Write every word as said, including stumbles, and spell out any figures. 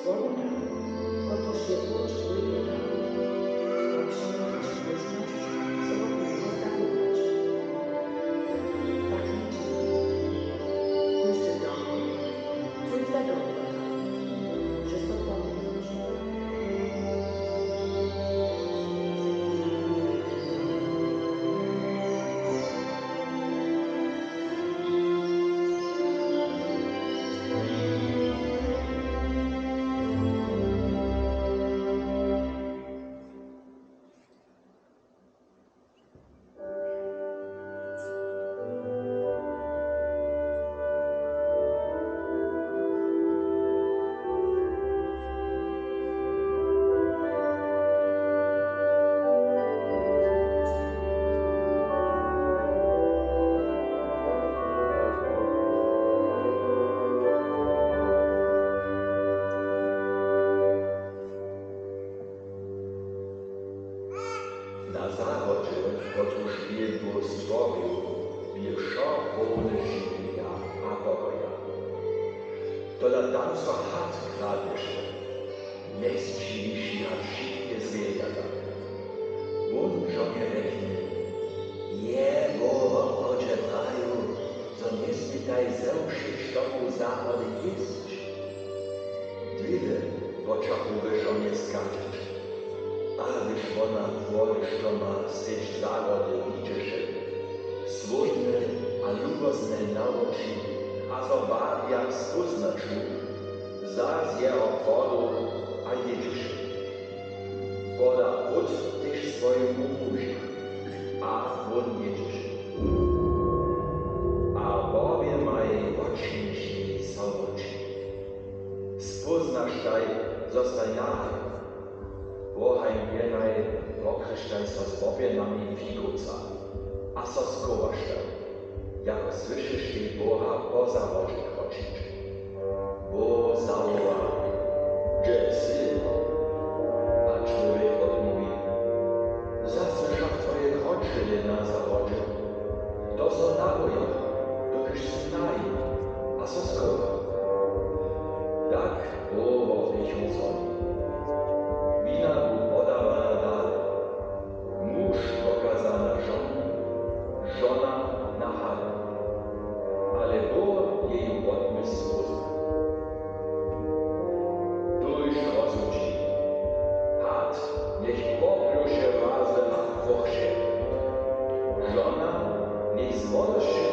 Woda, kotryž je puć wulkeho, ma přinajmnje móžnosć, so wot njeho zahubjeć. Tak liči, kóždy dom, kónc za dobre, móže so pomóc. Na zahrodźe, kotruž Bóh stworił, bě wšo połne žiwjenja a pokoja. Tola tam so had kradnješe, njeztřiwiši a wšitke zwěrjata. Wón žonje rjekny: Je Bóh wobchodźe prajił, zo njesmětaj ze wšěch štomow zahrody jěsć? Dwěle počachu w žonje skadźeć. A hdyž wona płodyštoma srjedź zahrody widźeše, słódne a lubozne na woči, a zo barja spóznaću, wza z jeho płodu a jědźeše. Poda pród tež swojemu mužej, a wón jědźeše. A woběmaj wočinještaj so woči. Spóznaštaj, zo staj nahaj. Wohajmjenaj, pokryštaj so z wopjenami figowca a so schowaštaj, jako słyšeštej Boha po zahrodźe kročić. Bóh zawoła: Hdźe sy? A čłowjek wotmołwi: Zasłyšach twoje kročenje na zahrodźe. To so nabojach, dokelž sy nahi, a so schowach. Tak Bóh woběchnył zhoni. Wina bu podawana dale. Muž pokaza na žonu, žona na hada. Ale Bóh jeju wotmysł spózna. Tuž rozsudźi: Had njech popljuše waze a płochše. Žona njech z młodosće